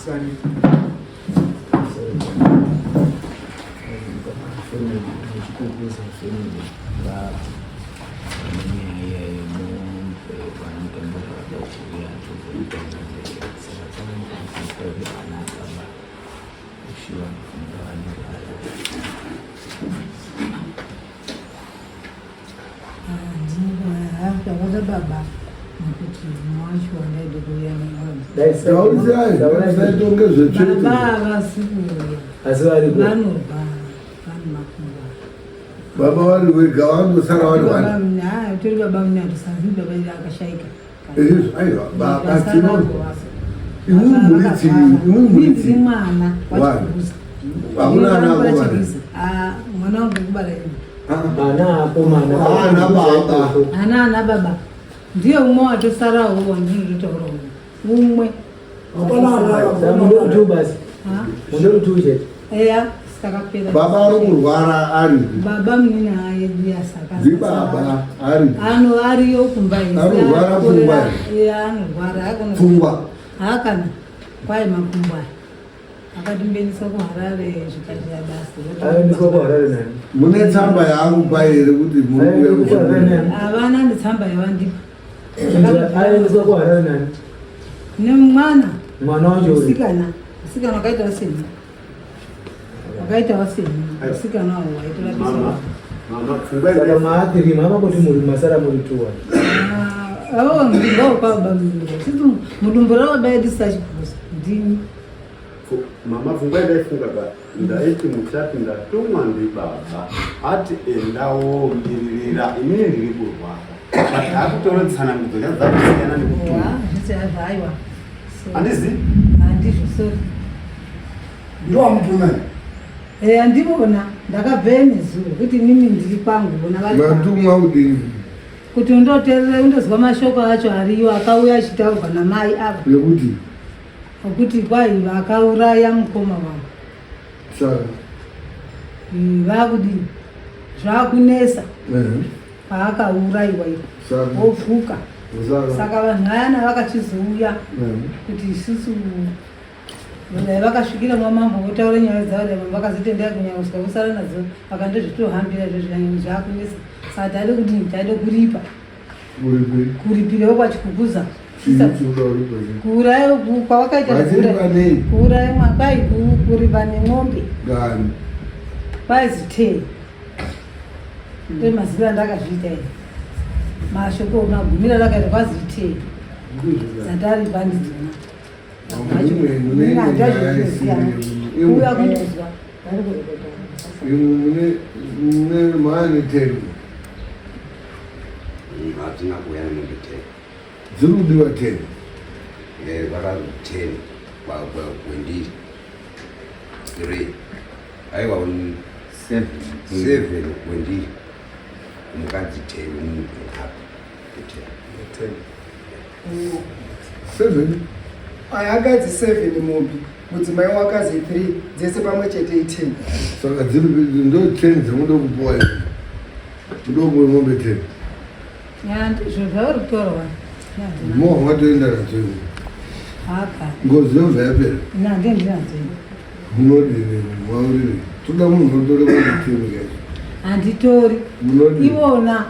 Sorry. Ndinoda baba nekuti mwacho wandaida kuuya neaitonge zvetsvete baba havasi kuuya asi variko vanorwara vane makumbo baba vari wega vangosara vari wani tori baba mune hatisazivi baba iri akashaika Izvo aiwa baba tino imwe muri chii imwe muri chii mwana Wani. Hakuna ana akomana. Ah, mwana wangu kubara ini Ana akomana. Ana baba. Ana ana baba. Ndiye umwe watosarawo wandinototaura umwe. Umwe. Hapana ana. Munhu tu basi. Ha? Munhu tu chete. Eya, sakapera. Baba ari kurwara ari. Baba munini ayedu yasaka. Ndibaba ari. Ano ariyo kumba isi. Anorwara pfungwa. Eya, anorwara. Akona. Pfungwa. Hakana. Kwai makumbo aya. Akatimbenisa kuHarare zvikashaya basa. Aendeswa kuHarare nani? Mune tsamba yaakupa here kuti muri kuuya Kuharare nani? Havana netsamba yavandipa. Aendeswa kuHarare nani? Nemwana. Mwana wacho uri. Musikana. Musikana wakaita waseni. Wakaita waseni. Musikana wawo waitorapisa. Mama, pfungwa Saka maatiri mama kuti muri masara muri tuwa. Avo ndingaukaba mudumbu ravo daidisa chikusa. Ndini. Mama pfungwa ndaifunga ba ndaiti muchati ndatumwa ndibaba ati enda womiririra inini ndiri kurwara but akutora tsanangudzo dzakusiyana nekutumwa Aiwa. handizi Handizvo sorry. Ndiwamutuma. Eh, andivona ndakabve nezuro kuti inini ndiri kwangu vona vari kwangu. Matumwa kudini? Kuti undoteerera undozwa mashoko acho ariyo akauya achitaurwa namai ava Nekuti okuti kwai vakauraya mukoma wangu. saka Vakudini? Zvakunesa ehe paakaurayiwa ipo saka opfuka. saka Saka vanhu vayana vakachizouya ehe kuti isusu dai vakasvikira mwamambo votaura nyaya dzavo dai mambo akazotendera kunyanya kusara nadzo vakandozvitohambira izvozvo zvakunesa saka taide kudini taide kuripa uripi kuripirewo kwachikukuza chii chinoda uripa chii? kuuraya kwavakaita Vachiripa nei? kuuraya kwai kuripa nemombe Ngani? kwaizi ten ndo maziviro andakazviita ini mashoko magumiro andakaita kwazi ten Ndizvo ka. dzataripa ndidzona Imwe mune imwe nyaya isiri yemu- kuuya kundozwa Imwe mune mune maane ten. Hatina kuuya nemombe 10. Dziri kudiwa 10. Vakazi 10 kwendiri. 3. Aiwa 7 kwendiri. Mukadzi 10 munhu apa. 10. 7. Aya akadzi 7 mombe, mudzimai wakazi 3, dzese pamwe chete i10. Saka dziri ndo 10 dzamunoda kupuwa iwe. Munoda kupuwa mombe 10. Ya, ndizvo zvauri kutaura wani. Moha watoenda nadzo iwe. Haka. Ngozi yobva yapera. Ina ndinadzo. Munodini mauriri. Toda munhu unotore mombe 10 kacho. Handitori. Munodini. Ivona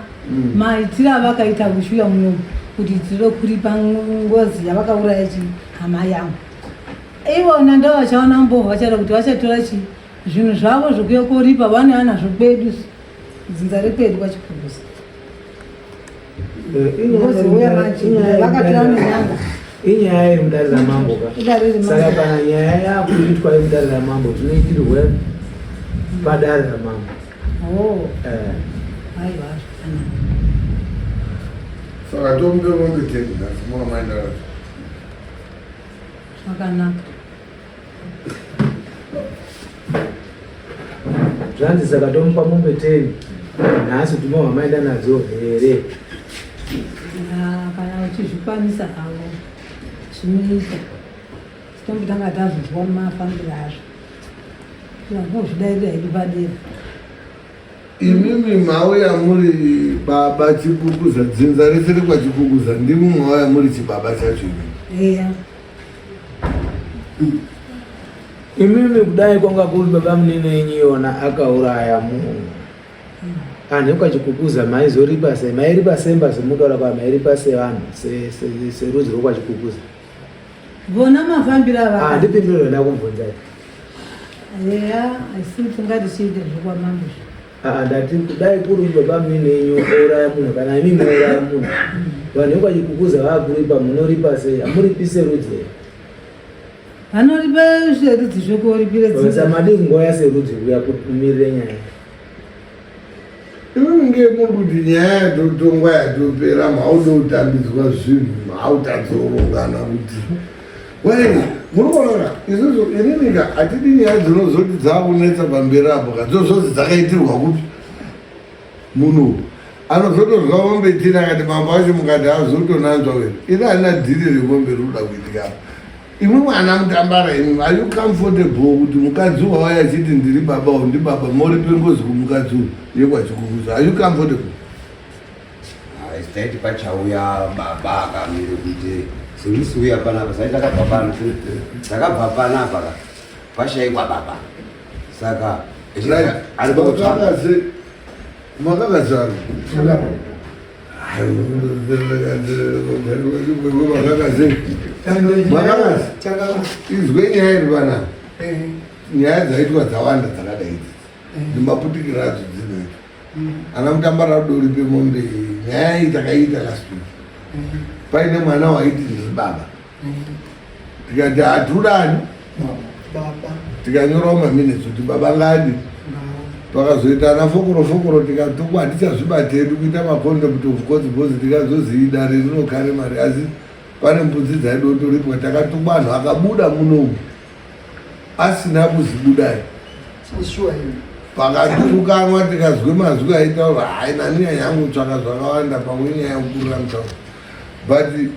maitiro avakaita kushuya munomu kuti tiro kuripa ngozi yavakauraya chi hama yangu. Ivona ndo vachaona mbovha vachada kuti vachatora chi zvinhu zvavo zvokuya koripa vane anazvo kwedu dzinza rekwedu kwachikurusa. Ngozi uya manje vakatora nenyanga. Inyaya yemudare ramambo ka. Idare remambo. Saka kana nyaya yakuitwa yemudare ramambo zvinoitirwe padare ramambo. Oh, Eh. aiwa zvakanaka. Saka tomupe mombe 10 nhasi moha maenda nadzo. Zvakanaka. Zvanzi saka tomupa mombe 10 nhasi kuti moha maenda nadzo here? Ah, kana uchizvikwanisa havo zvinoita titombotanga tazozwa mafambiro azvo tinongozvidairira hedu padera Imimi mauya muri baba Chikukuza, dzinza rese rekwaChikukuza, ndimi mauya muri chibaba chacho imimi. Eya. Imimi kudai kwanga kuri baba munini enyu yona akauraya munhu. Anhu ekwachikukuza maizoripa sei? Mairipa semba semutaura kwa mairipa sevanhu serudzi rwekwachikukuza. Vona mafambiro ava. Ah, ndipindure ndakubvunza. Eya, asi tingati chiite zvekwamambo. Ah, ndati kudai kuri baba munini enyu ouraya munhu kana imi mouraya munhu. Vanhu vekwachikukuza vakuripa munoripa sei? Hamuripi serudzi here? Vanoripa serudzi zvekoripira dzinza. Madii kungoya serudzi kuya kumirire nyaya. Imimi nge muri kuti nyaya yatotongwa yatopera mauda kutambidzwa zvinhu mautadzorongana kuti wai muri kuona isusu ininika hatidi nyaya dzinozoti dzakunetsa pamberi apo ka dzozozi dzakaitirwa kupi munhu anozotozwa mombe tini akati mambo acho mukati azotonanzwa wena ini handina dhiri remombe rikuda kuitika apa Imwi mwana mutambara imwi are you comfortable kuti mukadzi wauya achiti ndiri baba uyu ndibaba moripe ngozi kumukadzi uyu yekwachikukuza are you comfortable? Taiti pachauya baba akamire kuite semusi uya panapa sai takabva pano takabva panapa ka pashaikwa baba saka ari kutsvaka makakazara Izwe nyaya iri vana nyaya dzaitwa dzawanda dzakadai idzi nemaputikiro adzo dzinoitwa ana mutambara dori pemombe nyaya iyi takaiita last week paine mwana waiti ndiri baba tikati hatudani tikanyorawo maminutes kuti baba ngadi pakazoita ana fokoro fokoro tikatukwa hatichazvibati hedu kuita macontempt of course because tikazozii dare rinokare mari asi pane mbudzi dzaidotoripwa takatukwa anhu akabuda munomu asina kuzibudai pakatukanwa tikazwe mazwi aitaurwa hai nani nyaya yangu tsvaka zvakawanda pamwe nyaya yokurira mutauro but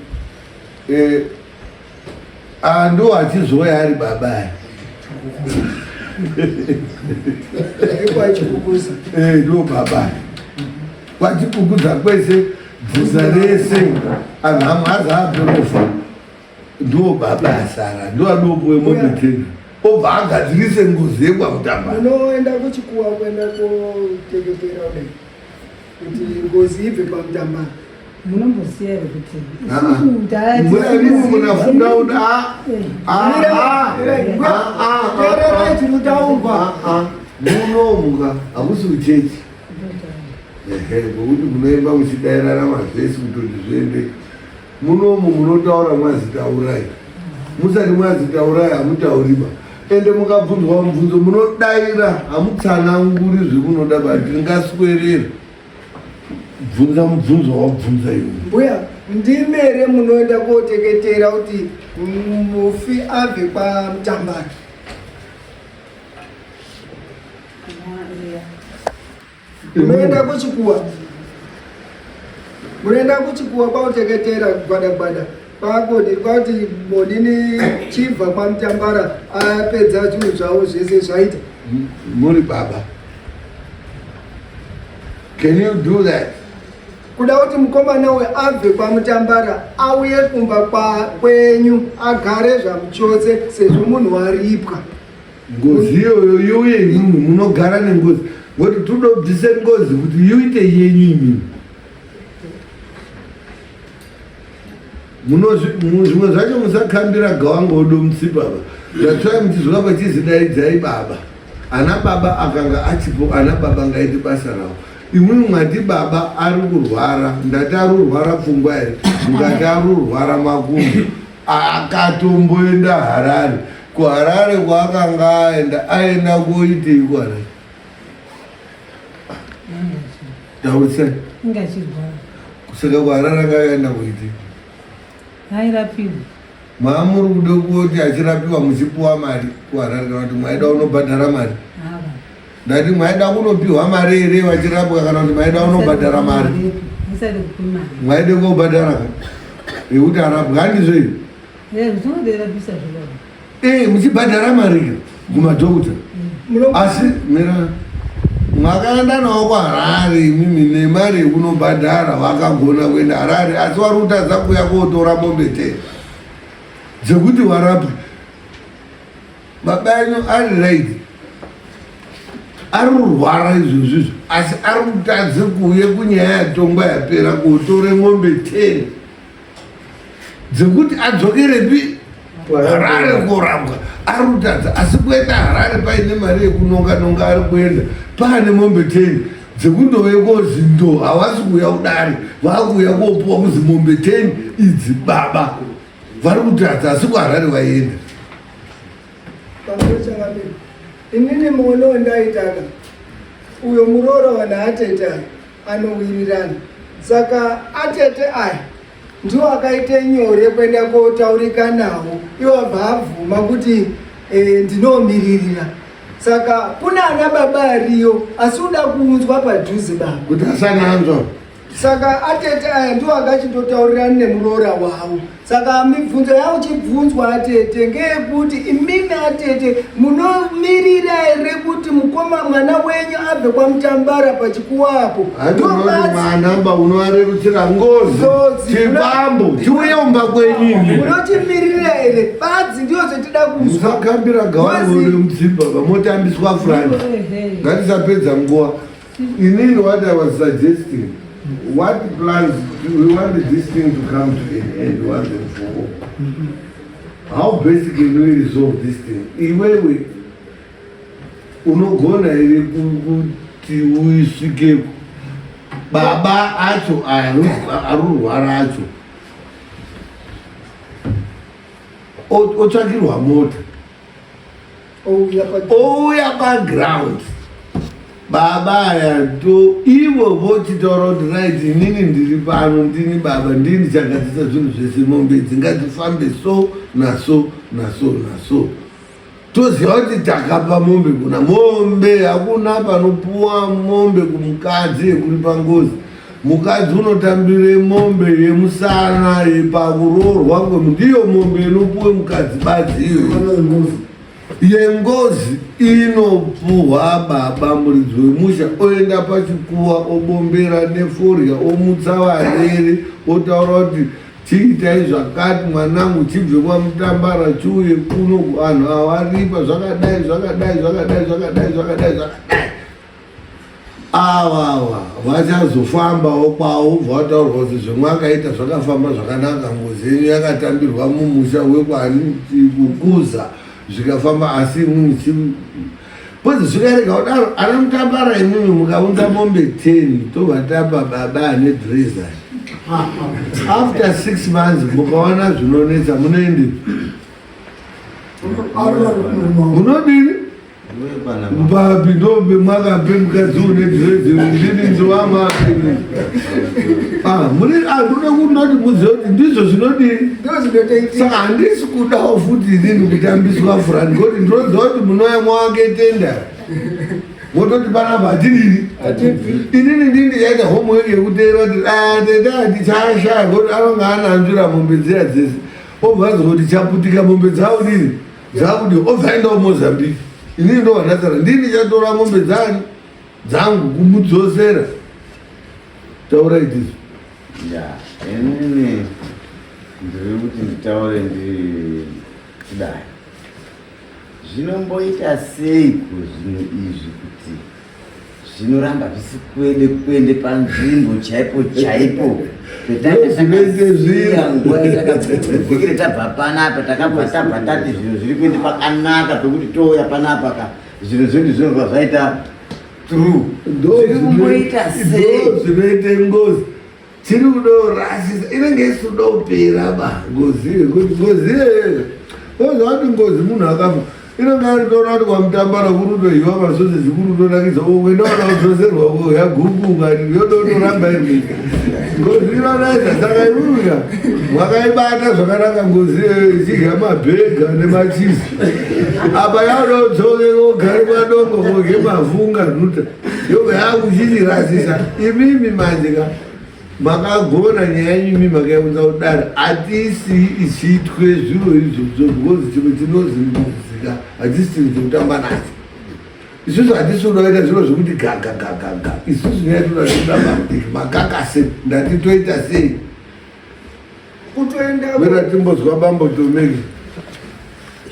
eh, ah, ndo achizouya ari baba aya eh, ndo baba kwachikukuza kwese bvuza rese anhu amwe aza aperofa ndo baba asara ndo adopuwe mombe tena obva agadzirise ngozi yekwamutamba unoenda kuchikuwa kuenda koteketera kudai kuti ngozi ibve pamutambara munomboziva here kuti munafunga kuti teererai chinotaurwa munomuka hakusi kuchechi ehe ngokuti munoimba muchidairana mavhesi kutoti zviende Munomu munotaura mwazitaurai, musati mwazitaurai hamutauriba. Ende mukabvunzwa mubvunzo munodaira, hamutsananguri zvemunoda but ndingaswerera bvunza mubvunzo wabvunza iwe. Mbuya, ndimi here munoenda koteketera kuti mufi abve kwaMutambara? Munoenda kuchikuwa, munoenda kuchikuwa kwauteketera gwada gwada kwakodi kwauti monini chibva kwamutambara apedza zvinhu zvavo zvese zvaita muri baba can you do that kuda kuti mukomana uyu abve kwamutambara auye kumba kwenyu agare zvamuchotse sezvo munhu waripwa Ngozi iyoyo youye imimi munogara nengozi ngokuti tudobvise ngozi kuti yoite yenyu imimi zvimwe zvacho musakambira gawangodo mutsipaba zvatsvai muchizwa pachizidaidzai baba ana baba akanga achipo ana baba ngaite basa ravo imwimwi mwati baba ari kurwara ndati ari kurwara pfungwa here mukati ari kurwara makumbo Akatomboenda Harare. KuHarare kwaakanga aenda, aenda koitei kuHarare? Taurisai. Inga achirwara. Saka kuHarare anga akaenda koitei? Airapiwa. Maamuri kuda kuti achirapiwa muchipuwa mari kuHarare kana kuti mwaida unobhadhara mari? Ndati mwaida kunopiwa mari here vachirapwa kana kuti maida unobhadhara mari? Mwaida kobhadhara ka? Yekuti arapwa handizvo izvi? Eh, eh muchibhadhara mari ka kumadhokota. Asi mira mwakaenda nawo kuHarare imimi nemari yekunobhadhara vakagona kuenda Harare asi vari kutadza kuuya kotora mombe te dzekuti warapwe. Baba enyu ari right, ari kurwara izvozvizvo, asi ari kutadze kuuye kunyaya yatongwa yapera kotore mombe 10 dzekuti adzokerepi Harare korambwa. Ari kutadza, asi kuenda Harare paine mari yekunonga nonga ari kuenda paane mombe 10 dzekundove kozi ndo havasi kuuya kudare, vakuuya kopuwa kuzi mombe 10 idzi baba vari kutadza, asi kuHarare vaienda. Pamusoro inini muono wandaitaka uyo muroora wanaatete aya anowirirana, saka atete aya ndiwo akaite nyore kuenda kotaurika nawo, iwo abva abvuma kuti ndinomiririra. Saka kuna ana baba ariyo asi uda kuunzwa padhuze baba kuti asananzwa. Saka atete aya ndiwo akachindotaurirana nemuroora wavo. Saka mibvunzo yavo chibvunzwa atete ngeyekuti imimi atete munomirira here kuti mukoma mwana wenyu abve kwaMutambara pachikuwa apo? Mwana mba unovarerutsira ngozi chikwambo chiuye umba kwenyu imi. Munochimirira here? Badzi ndiyo zvetida kunzwa. Musakambira gawango remudzimba vamotambiswa front. Ngatisapedza nguva. Inini what I was suggesting, what plans do we want this thing to come to an end once and for all? How best can we resolve this thing? Iwewe unogona here kuti uisvike baba acho arurwara acho otsvakirwa mota ouya paground baba aya to ivo vochitaura kuti right, inini ndiri pano, ndini baba, ndini ndichagadzisa zvinhu zvese, mombe idzi ngadzifambe so naso naso naso. Toziva kuti takapa mombe kuna mombe, hakuna panopuwa mombe kumukadzi yekuripa ngozi. Mukadzi unotambire mombe yemusana yepakuroorwa kwemu, ndiyo mombe inopuwe mukadzi badzi iyoyo. Yengozi inopuhwa baba muridzi wemusha, oenda pachikuwa obombera neforya, omutsa varere, otaura kuti chiitai zvakati mwanangu, chibve kwaMutambara chiuye kuno, vanhu ava varipa zvakadai zvakadai zvakadai zvakadai zvakadai zvakadai. Ava vachazofambawo kwavo, ubva wataurwa kuti zvemwakaita zvakafamba zvakanaka, ngozi yenyu yakatambirwa mumusha wekwani kukuza zvikafamba, asi imwimwi pozi zvikarega kudaro. Ana Mutambara, imwimwi mukaunza mombe 10 tobva tapa baba ane dhireza, after 6 months mukaona zvinonetsa munoende munodini? Papi ndombe mwakape mukadzi une dhirezi ndini ndowamapi? Muri andinoda kundoti muzive kuti ndizvo zvinodini. Saka handisi kudawo futi inini kutambiswa furani, ngoti ndinoziva kuti munouya mwawake tenda mototi panapa hatidini. Inini ndini ndichaita homework yekuteera kuti tenda hatichashaya, ngoti anonga ananzvira mombe dziya dzese, obva azwa kuti chaputika mombe dzavo dini dzakuti obva aendawo Mozambique. Inini ndobva ndasara ndini ndichatora mombe dzani dzangu kumudzosera. Taura idizvo. Ya, inini ndiri kuti nditaure ndiri kudai. Zvinomboita sei kuzvinhu izvi kuti zvinoramba zvisi kuende panzvimbo chaipo chaipo petakasiya nguva yatakavhikire tabva panapa, takabva tabva tati zvinhu zviri kuende pakanaka, pekuti touya panapa ka zvinhu zvedu zvinobva zvaita true. Zviri kumboita sei? Zvinoite ngozi tiri kudorasisa inenge isuda kupera ba ngozi iyo, kuti ngozi iyoyo oziva kuti ngozi munhu akafa inenge aritoona kuti kwaMutambara kuri kutohiwa masoseji, kuri kutonakidza, ukuenda wada kudzoserwa kuya guku ukati yodotoramba iri ngozi inonetsa. Saka imwimwika mwakaibata zvakanaka ngozi iyoyo ichidya mabhega nemachizi apa, yaoda kudzoke kogare madongo koge mavhunga nhuta, yobva yakuchichirasisa. Imimi manje ka makagona nyaya yenyu, imi makaunza kudare, hatisi ichiitwe zviro izvozvo, because chimwe chinozi ngozi ka hatisi chinhu chekutamba nacho. Isusu hatisi kuda kuita zviro zvekuti gaga gaga ga. Isusu nyaya toda kutamba makakase, ndati toita sei? Kutoenda mira timbozwa bambo Tomeki.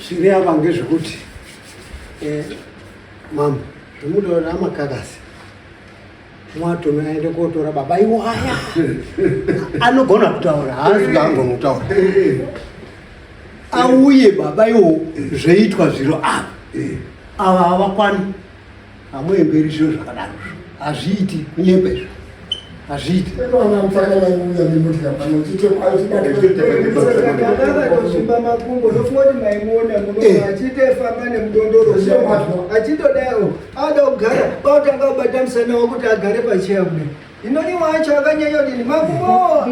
Zviri ava ngezvekuti Eh, mambo zvomunoona amakakasi mwatome aende kotora baba iwaya anogona kutaura haazi kaangona kutaura auye baba iwo zvoitwa zviro apa ava havakwani hamuemberi zviro zvakadarozvo hazviiti kunyepa izvo hazviiti Akatosvimba makumbo ndofunga kuti maimuona muno eh. achitofamba nemudondoro achitodaiwo ada kugara pautanga kubata musana wakuti agare pacheya kudai inoni wacho akanyanya kudini makumbo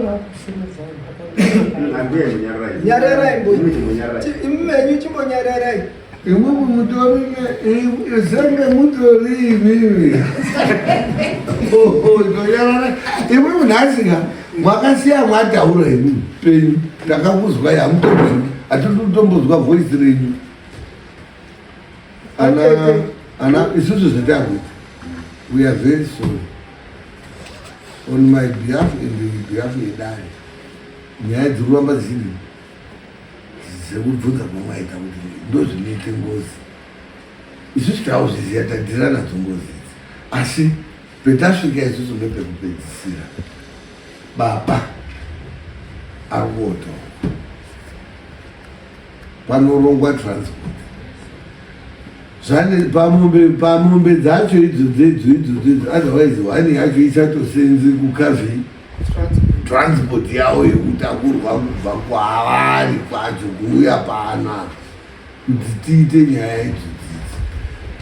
nyararai mbuya imenyu chimbonyararai Imwimwi mutori senge mutori imimi. Ndonyarara. Imwimwi nhasi ka mwakasiya mwataura imwimwi penyu takakuzwai hamutombozwi hatitotombozwa voice renyu. Ana ana isusu zvatakuita. We are very sorry. On my behalf and the behalf yedare. Nyaya dziri kuramba dziri Sekubvunza kwamaita kuti ndozvinoite ngozi. Isusu tauzviziva tadhira nadzo ngozi idzi. Asi petasvika isusu ndepekupedzisira. Baba ari kuotorwa. Panorongwa transport. Zvane pamombe pamombe dzacho idzo dzedzo idzo dzedzo otherwise one yacho ichatosenzi kukavhi transport yavo yekutakurwa kubva kwavari kwacho kuuya pano kuti tiite nyaya idzodzidzi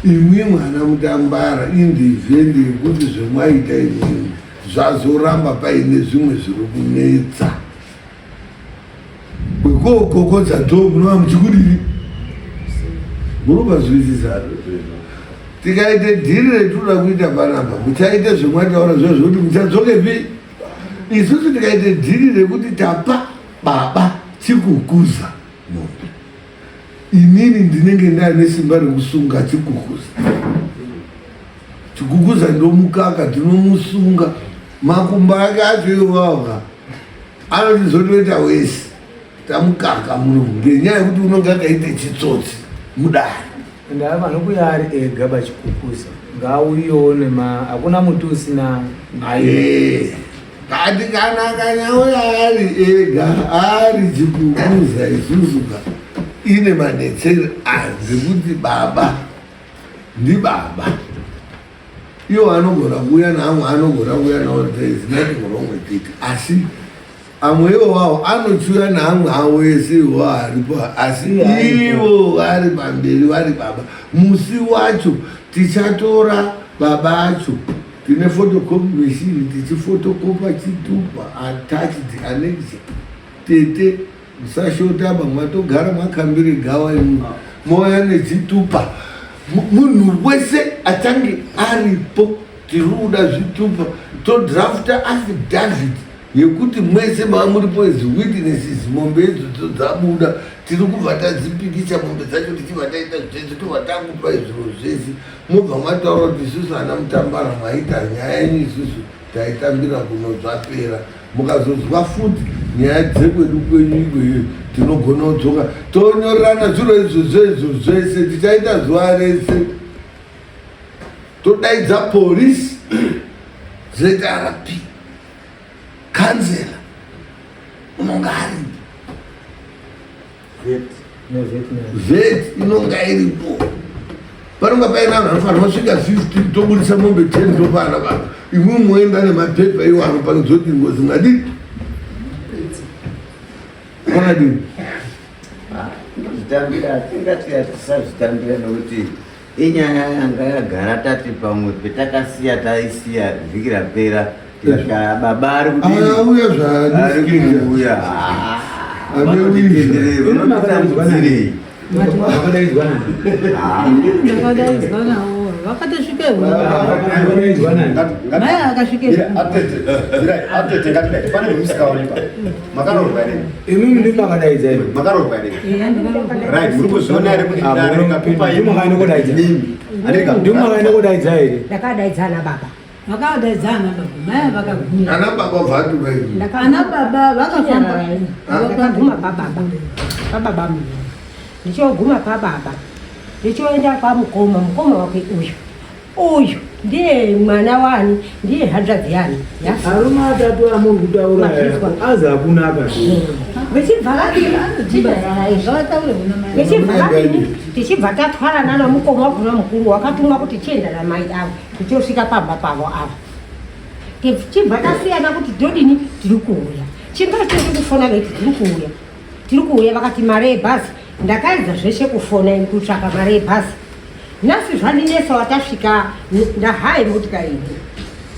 imwi mwana mutambara indivhendi yekuti zvemwaita imwimwi zvazoramba paine zvimwe zviri kunetsa kwekookokodza dhoo munova muchikudii munobazwisisa tikaite dhiri retinoda kuita panapa muchaite zvemwataura zviya zvekuti muchadzokepi isusu tikaite dhiri rekuti tapa baba chikukuza mombe inini ndinenge ndaane simba rekusunga chikukuza chikukuza ndomukaka tinomusunga makumbo ake acho iwawa anotizotoita wese tamukaka muno ngenyaya yekuti unonge akaita chitsotsi mudare Ndava vanokuya ari ega bachikukuza ngaauyewo nema hakuna muti usina naye kati kana kanyauya ari ega ari chikukuza isusu ka ine manetsero anzi kuti baba ndibaba iwo anogona kuuya naamwe anogona kuuya nawo there is nothing wrong with it asi amwe iwowawo anochiuya naamwe avo ese iwo aripo asi ivo vari pamberi vari baba musi wacho tichatora baba acho tine photocopy machine tichifotokopa chitupa attached annex tete musashota apa mwatogara mwakambire gawa imwe mouya nechitupa munhu wese achange aripo tiri kuda zvitupa todrafta affidavit yekuti mwese mava muripo as witnesses mombe idzodzo dzabuda tiri kubva tadzipikicha mombe dzacho tichibva taita zvese tobva takupai zviro zvese mobva mataura kuti isusu ana mutambara mwaita nyaya yenyu isusu taitambira kuno zvapera mukazozwa futi nyaya dzekwedu kwenyu ikweyo tinogona kudzoka tonyorerana zviro izvozvo izvo zvese tichaita zuva rese todaidza polisi zrp kanzela unonga aripo vet inonga iripo panonga paine vanhu vanofanira kusvika 15 tobudisa mombe 10 topana baba imwe moenda nemapepa iwo anopangidzwa kuti ngozi ngadii kwakadii ndozvitambira tingati tisazvitambira nokuti Inyaya yanga yagara tati pamwe petakasiya taisiya vhiki rapera tikati baba ari kudini ari kuuya vanotitambudzirei Ndakadaidzwa navo vakatosvika mai akasvika atete ngatidai pane vemusikaonekwa makaroorwa here Imimi ndimi makadaidza imi. Makaroorwa here? Right, muri kuzviona here kuti ah, dare rikakupa imi makaenda kodaidza. Andika. Ndimi makaenda kodaidza here? Ndakadaidza ana baba. Vakadaidza ana baba. Mai vakagumira. Ana baba vatu vai. Ana baba vakafamba. Ndakaguma pababa. Pababa munhu. Ndichoguma pababa. Ndichoenda kwamukoma, mukoma wake uyu uyu ndiye mwana wani, ndiye hanzvadzi yani. Arume atatu amuri kutaura azi hakuna vechibva vadini vechibva vadini tichibva tatwarana namukoma wakona mukuru wakatumwa kuti chienda namai avo tichosvika pamba pavo ava tichibva tasiyana kuti todini tiri kuuya chinga chiri kufona veiti tiri kuuya tiri kuuya vakati mari yebhazi ndakaedza zveshe kufona ini kutsvaka mari yebhazi nhasi zvandinetsa watasvika ndahaye motika iyi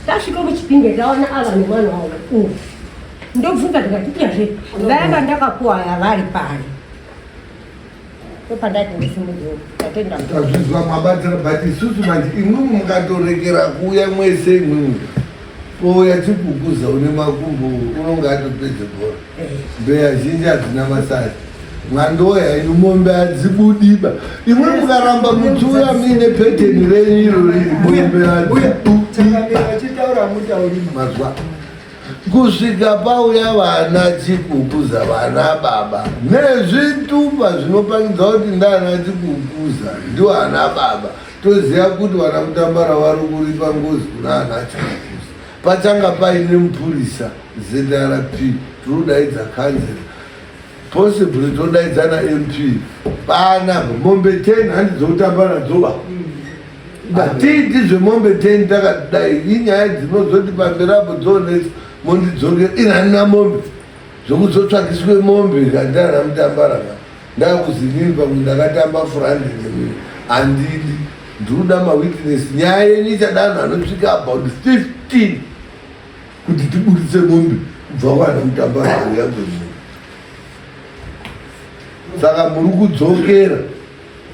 tasvika muchipinge taona ava nemwana wavo uyu ndobvunza ndikati uyazve vaya vandakapuwa aya vari pari Tazvizwa mabatira but isusu manje imwimwi mukatorekera kuuya mwese imwimwi pouya chikukuza une makumbo unonga atopedza bhora mbeya zhinji hadzina masari mwandoya inu mombe hadzibudiba imwe mukaramba muchiuya muine peteni renyu iro riri mombe hadzibudimazuva kusvika pauya vana chikukuza vana baba nezvitupa zvinopangidza kuti ndana chikukuza ndiwo ana baba toziva kuti vana mutambara vari kuripa ngozi kuna ana chikukuza pachanga paine mupurisa zrp tinodaidza kanzera possibly todaidza na mp pana mombe 10 handi dzokutamba nadzoba hatiiti zvemombe 10 takadai inyaya dzinozoti pamberi apo dzoonetsa mondidzokera ini handina mombe zvokuzotsvakiswe mombe kandana mutambara ka ndakuzinini pamwe ndakatamba furandi nemwe handidi ndinoda mawitness nyaya yenyu ichada anhu anosvika about 15 kuti tiburitse mombe kubva kwana mutambara uya kwemunhu saka muri kudzokera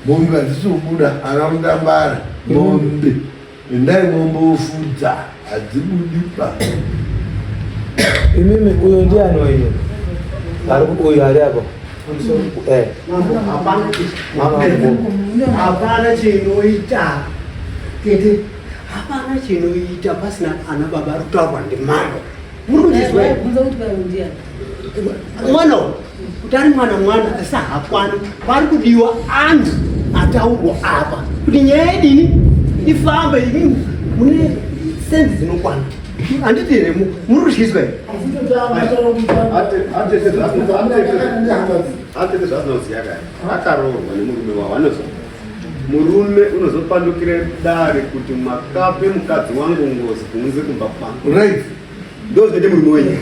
mombe hadzisi kubuda ana mutambara mombe endai mombofudza hadzibudi pa imimi uyo ndiani wenyu ari uyo ari apo eh. Hapana chinoita tete hapana chinoita pasina ana baba ari kutaurwa ndimambo muri kundizwa mwana kuti ari mwana mwana asi hakwani pari kudiwa anhu ataurwa apa kuti nyaya yedini ifambe imi mune senzi dzinokwana handiti here muri kutyiswa here atete zvazinoziya kaya akaroorwa nemurume wavo anozo murume unozopandukire dare kuti makape mukadzi wangu ngozi kunze kumba kwangu right ndozvete murume wenyu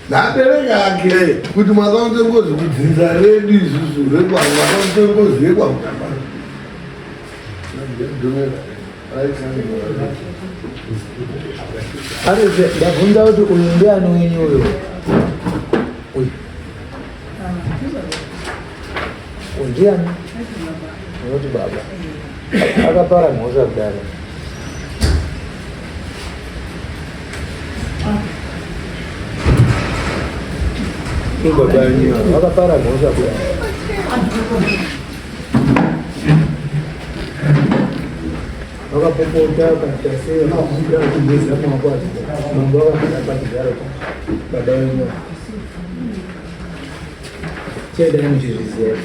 Nabereki ake kuti makaunze ngozi kudzinza redu isusu rekwangu makaunze ngozi yekwamutamba. Arese ndabvunza kuti uyu ndiani wenyu uyu? Uyu. Uyu ndiani? Unoti baba. Akapara mhosva kudaro. Baba wenyu vakapara mhosva kudaro. Vakapopota vakaita sei vakabuda vachigeza maoko acho. Mambo vakagara pachigaro baba wenyu. Chedai muchizviziva.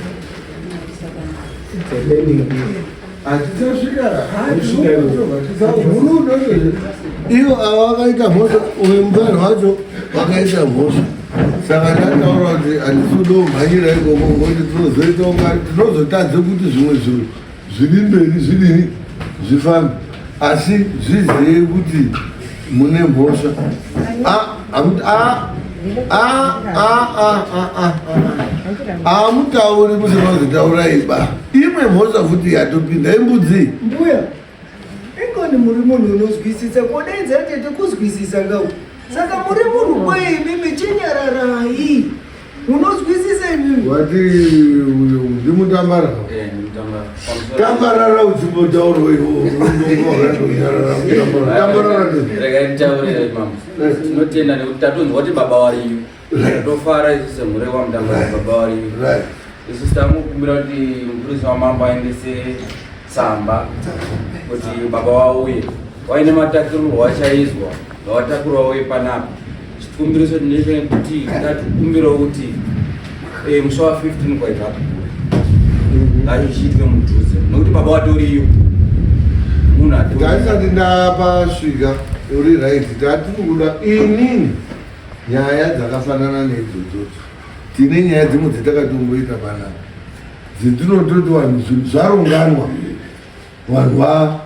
Ivo ava vakaita mhosva uyu muvanhu wacho vakaita mhosva saka ndataura kuti handisi kuda kumhanyira ikoko ngokuti tinozoita kunga tinozotadze kuti zvimwe zvinhu zviri mberi zvidini zvifambe asi zviziyei kuti mune mhosva hamutauri musina kuzotaura iba imwe mhosva futi yatopinda imbudzi mbuya ingoni muri munhu unozwisisa kodaidza tete kuzwisisa ngau saka muri munhu kweimimi chinyararai Unozwisisa imimi? Wati uyo ndimutambara. Eh, ndimutambara. Tambarara uchimbotaura iwo unongo wakatonyarara tambarara. Regai nditaure mambo. Eh. Tinotenda nekuti tatonzwa kuti baba wariyo. Tofara isu semhuri yekwamutambara baba wariyo. Right. Isu tamukumbira kuti mupurisa wamambo aendese tsamba kuti baba vauye. Waine matakirirwo achaizwa ngavatakurwa vauye panapa. Chikumbiriso ndechekuti tatokumbirawo kuti eh, musi wa 15 kwaita Ngachiitwe mudhuze nokuti baba watoriyo. Munhu atori. Ndasati ndapasvika uri right tatiri kuda inini nyaya dzakafanana neidzodzo tine nyaya dzimwe dzatakatomboita panapa dzindinototi vanhu zvinhu zvaronganwa vanhu va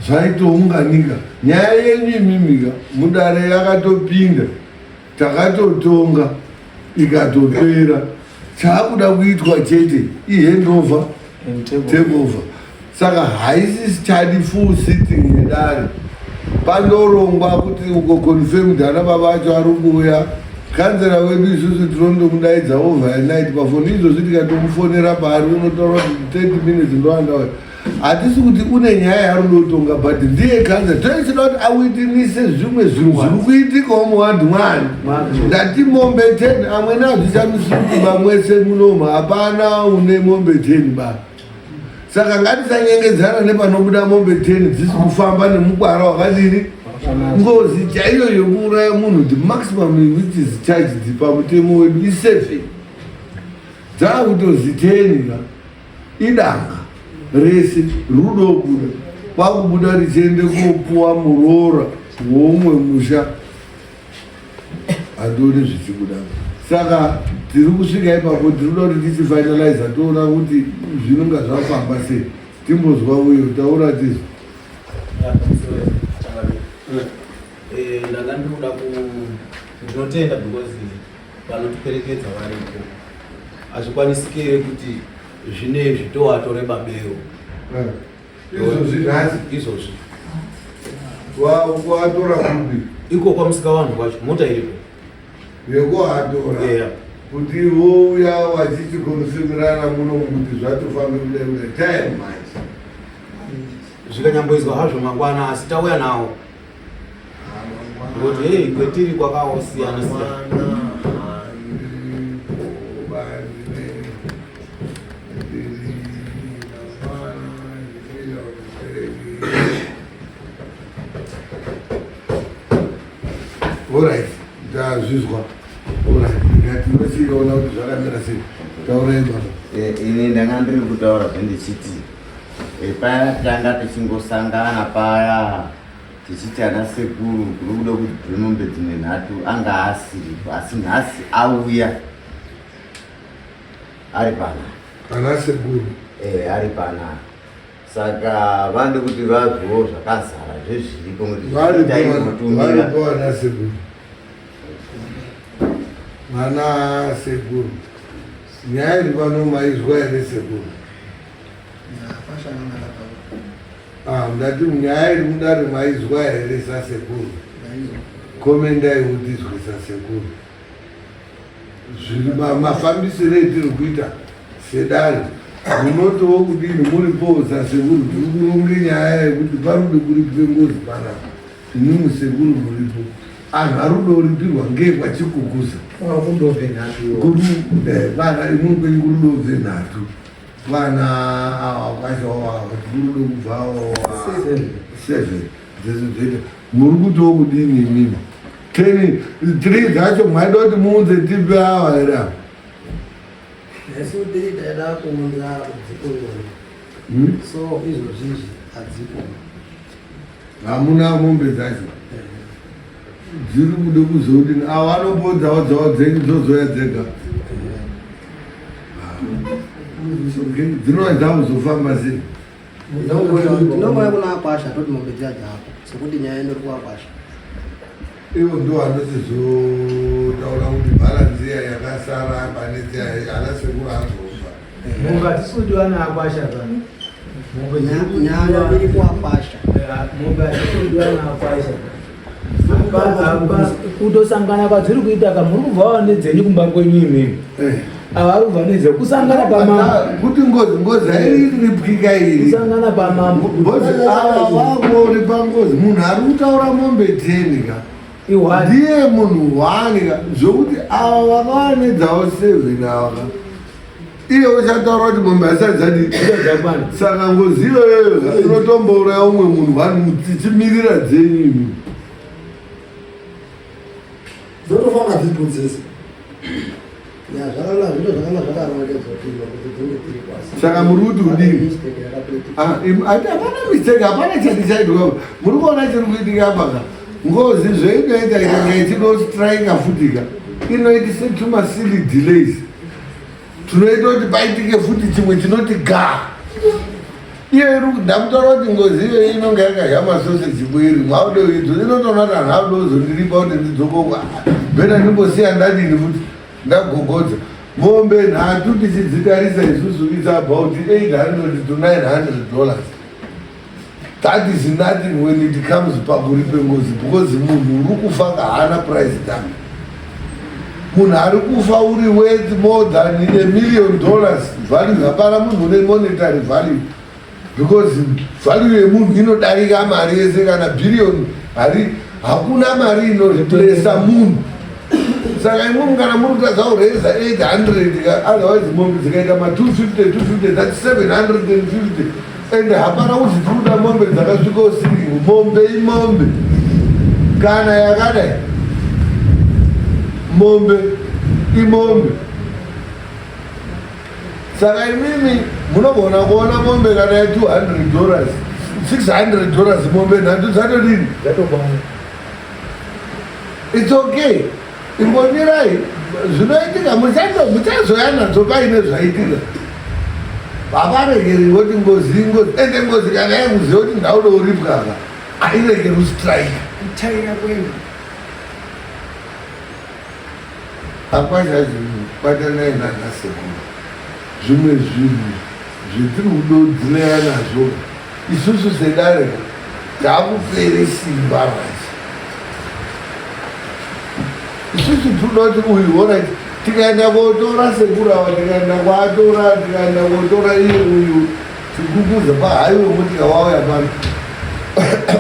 zvaitounganika nyaya yenyu imimika mudare yakatopinda takatotonga ikatopera chaakuda kuitwa chete ihandover takeover saka haisi chadi full sitting yedare pandorongwa kuti uko confirmed ana baba acho ari kuuya kanzera wedu isusu tinondomudaidza overnight pafoni izvozvi tikatomufonera paari unotaura kuti 30 minutes ndoandauya hatisi kuti une nyaya yarunotonga but ndiye kanza toisida kuti awitinise zvimwe zvinhu zviri kuitikawo muwadhi mwani ndati mombe 10 amwene hazvishamisi kuti vamwese munomu hapana une mombe 10 ba saka ngatisanyengedzana nepanobuda mombe 10 dzisi kufamba nemukwara wakadini ngozi chaiyo yekuuraya munhu the maximum which is charged pamutemo wedu iseven dzakutozi 10 ka idanga rese rudobuda kwakubuda richiende kopuwa muroora woumwe musha handioni zvichibuda saka tiri kusvika ipapo tiri kuda kuti tichifinaliza toona kuti zvinonga zvafamba sei timbozwa uyo taura tizwa eh, ndanga ndinoda ku ndinotenda because vanotiperekedza varipo hazvikwanisiki here kuti zvinezvi tovatore babeo eh, izvozvi nhasi izvozvi watora kupi iko kwamusika vanhu kwacho mota iripo yekuatora yeah. kuti vouya vachichikonfirmirana muno kuti zvatofambe kudai kudai time manje zvikanyamboizwa hazvo mangwana asi tauya nawo Ngokuti hey kwetiri kwakawosiyana siyana. Alright, ndazvizwa. Alright, ndinochiona kuti zvakamira sei. Taurai baba. Eh, ini ndanga ndiri kutaura zvendichiti eh, paya tanga tichingosangana paya tichiti ana sekuru kuri kuda kuti mombe dzimwe nhatu anga asiripo asi nhasi auya ari pana ana sekuru eh ari pana saka vanoda kuti vazviwo zvakazara zvezviripo varipo ana sekuru vana sekuru nyaya iri pano maizwa here sekuru Ah, ndati nyaya iri mudare maizwa here sasekuru? Komendai mutizwe sasekuru. Zviri mafambisiro etiri kuita sedare munotiwo kudini muripowo sasekuru tiri kuronge nyaya yekuti pari kude kuripwe ngozi panapa imwimwi sekuru muripo anhu ari kude kuripirwa ngekwachikukuza vana imwimwi kwenyu kuri kudobve nhatu vana ava kwacho kurudo kubva seven dzese dzoita muri kutiwo kudini imimi ten three dzacho mwaida kuti muunze tipe ava here ava Isu tiri taida kuunza dzikunyoni. Hmm? So izvozvizvi hadzipo. Hamuna mombe dzacho dziri kude kuzodini avo anopodzawo dzawo dzenyu dzozoya dzega dzinova dzakuzofamba sei Tinongouya kuna akwasha toti mombe dziya dzako sekuti nyaya ino iri kuakwasha. Ivo ndo vanochizotaura kuti bhalanzi iya yakasara pane dziya ana sekuru azofa. Mombe hadzisi kudiwa naakwasha ka. Mombe dziri kudiwa- Nyaya iri kuakwasha. Mombe hadzisi kudiwa naakwasha. Kutosangana kwadziri kuita ka muri kubva nedzenyu kumba kwenyu imimi. Ava vari kubva nedze kusangana pamambo. Kuti ngozi ngozi hairipwika iri. Kusangana pamambo. Ngozi ava vakuripa ngozi munhu ari kutaura mombe 10 ka. Ndiye munhu one ka zvokuti ava vakava nedzavo 7 ava ka. Iye uchataura kuti mombe haisati dzadii saka ngozi iyoyoyo ka inotombouraya umwe munhu one tichimirira dzenyu imi. Dzotofamba dzipo dzese. Ya zvakanaka. Ndozvakanga zvakarongedzwa kuti mombe dzinge dziri kwasi. Saka muri kuti kudini? Ah, hapana mistake, hapana chati chaitwa. Muri kuona chiri kuitika apa ka? Ngozi zveinoita ikanga ichinostrika futi ka, inoitisa tuma silly delays. Tunoita kuti paitike futi chimwe chinoti ga. Iyo iri ndakutaura kuti ngozi iyoyi inonga yakadya masoseji bwiri mwaude idzo inotoona kuti anhu aude kuzondiripa kuti ndidzokoko bhena ndimbosiya ndadini futi ndagogodza mombe nhatu tichidzitarisa isusu its about 800 to 900 dollars. That is nothing when it comes pakuripe ngozi because munhu uri kufa haana price tag. Munhu ari kufa uri worth more than a million dollars value. Hapana munhu une monetary value because value yemunhu inodarika mari yese kana billion hari hakuna mari inoreplacer munhu. Saka imwimwi kana muri kutadza kureza 800 ka, otherwise mombe dzikaita ma 250 250 that's 750 and hapana kuti tiri kuda mombe dzakasvika usiku. Mombe imombe kana yakadai, mombe imombe. Saka imimi munogona kuona mombe kana ya 200 dollars 600 dollars mombe nhatu dzatodini? It's okay, imbonirai zvinoitika, muchazoya nadzo paine zvaitika. Havaregeri voti ngozi ingozi, ende ngozi kana yakuziva kuti ndauda uripwaka hairegeri kustrike. Kutaira kwenu. Akwasha zvinhu batanai nanasekuru. Zvimwe zvinhu zvetiri kudodzileya nazvo isusu sedare takupere simba manje. Isusu tinoda kuti uyu orit tikaenda kotora sekuru ava, tikaenda kwatora, tikaenda kotora iye uyu tikukuza pahaiwe mutika wauya pano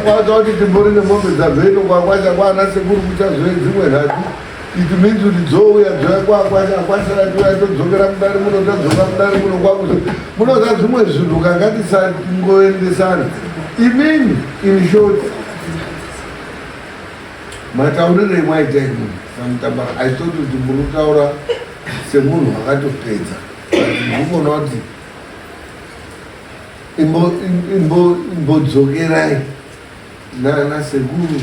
kwaita kuti timbori nemombe dzabveto kwakwasha kwaana sekuru kuchazove dzimwe nhatu. It means kuti dzouya dzouya kwakwasha kwasara touya todzokera mudare muno, tadzoka mudare muno kwakuzo munoza zvimwe zvinhu kangatisangoendesana. Imini in short matauriro emwaita imini samutambara, I thought kuti muri kutaura semunhu akatopedza, but ndikuona kuti imbodzokerai nana sekuru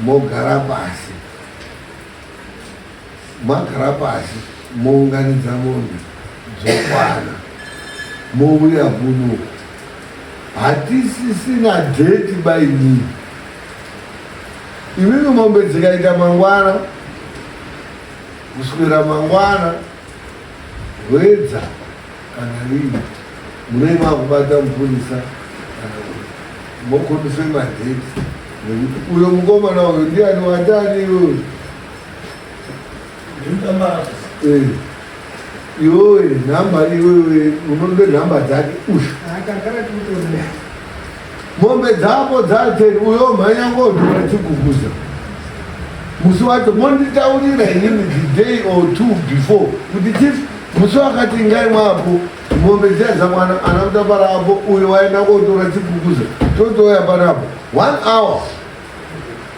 mogara pasi, magara pasi mounganidza mombe dzokwana mouya kuno. Hatisisina date bainini. Imimi mombe dzikaita mangwana kuswera mangwana hwedza kana rini munei makubata mupurisa kana mokonfema date nekuti uyo mukomana uyo ndiani watani iwewe? Iwewe nhamba iwewe unonde nhamba dzake ushu mombe dzako dzateni uyo mhanya ngodhura chiguguza musi wacho monditaurira inini the day or two before kuti chief musi wakati ingai mwapo mombe dziya dzamwana ana kutapara apo uyo waenda kotora chiguguza totouya panapo 1 hour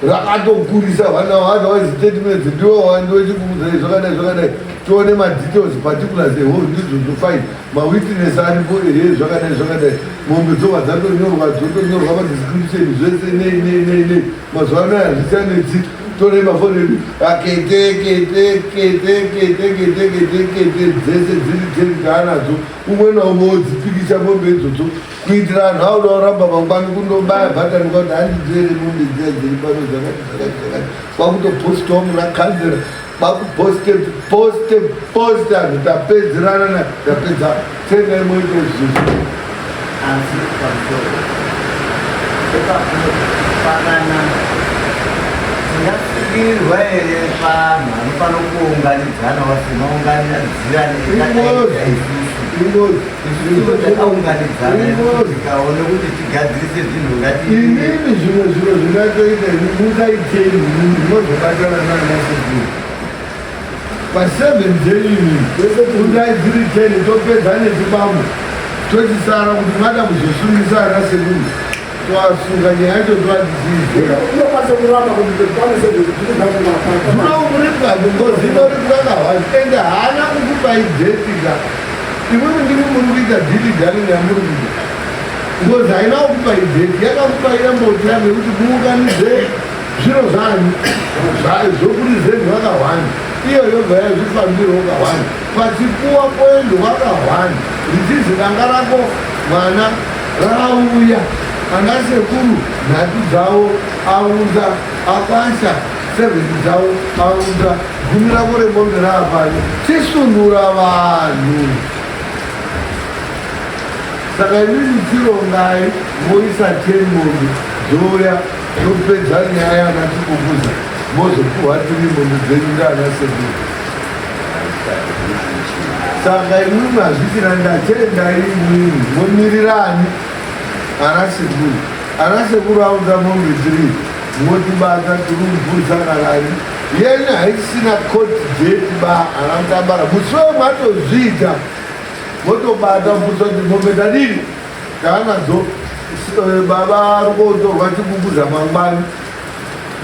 rakatokurisa 1 hour, otherwise 30 minutes ndiwo wandiwe chiguguza zvakadai zvakadai tione madetails particulars eho ndizvozvo fine mawitness aripo ehe zvakadai zvakadai mombe dzobva dzatonyorwa dzotonyorwa padescription zvese nei nei nei nei. Mazuva anaya hazvichanetsi, tore mafoni edu akete kete kete kete kete kete kete dzese dziri 10 taanadzo umwe naumwe wodzipikicha mombe idzodzo kuitira anhu auda kuramba mangwani kundobaya bhatani kwakuti handidzere mombe dziya dziri pano zvakati zvakati zvakati kwakutopostawo muna kanzera kwakuposte poste poste anhu tapedzerana na tapedza tengai moite izvozvo. Asi pamusoro ipapo panana tingasungirwa here panhu anofana kuunganidzana wasinounganidzirana Ingozi. Isusu takaunganidzana tikaone kuti tigadzirise zvinhu ngati Inini zvimwe zviro zvingatoita musaitei munozobatana nana sekuru pa7 dzenyu kundai dziri 10 topedza nechibambo tochisara kuti mada kuzosungisa ana sekuru. Twasunga nyaya yacho twatiziizera. Unokwanisa kuramba kuti tikwanise Unokuripwa ngozi inoripwa kahwani ende haana kukupai date ka. Imwimwi ndimi muri kuita dhili dhali yamuri kuita. Ngozi haina kukupai date yakakupai yamboti yamwe yekuti muunganidze zviro zvanyu zvokurizendwa kahwani iyo yobva yazvifambirwo kahwani pachipuwa poendwa kahwani richizi danga rako mwana rauya ana sekuru nhatu dzavo aunza akwasha sevheni dzavo aunza gumi rako remombe raapano chisunura vanhu saka imimi chirongai moisa ten mombe dzouya yopedza nyaya yana tikukuza mozopuhwa tiri mombe dzenyu ndaana sekuru saka imwimwi hazvichina ndachendai imwimwi momirirani ana sekuru ana sekuru aunza mombe tiri motibata tiri kubvunza kanani yenyu haisina court date ba ana mutambara musi wematozviita motobata mubvunza kuti mombe tadini taanadzo eh, baba ari kotorwa chikukuza mangwani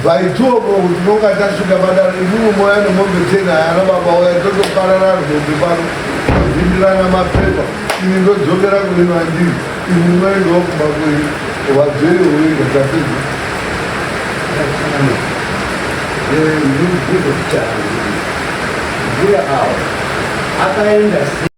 by 2 o'clock tinonga tasvika padare imwimwi moya nemombe ten ayana baba uya totoparara mombe pano tovindirana mapepa ini ndodzokera kune vandiri imwi moendawo kumba kwenyu wadzoi woenda tapedza Mbuya awo akaenda.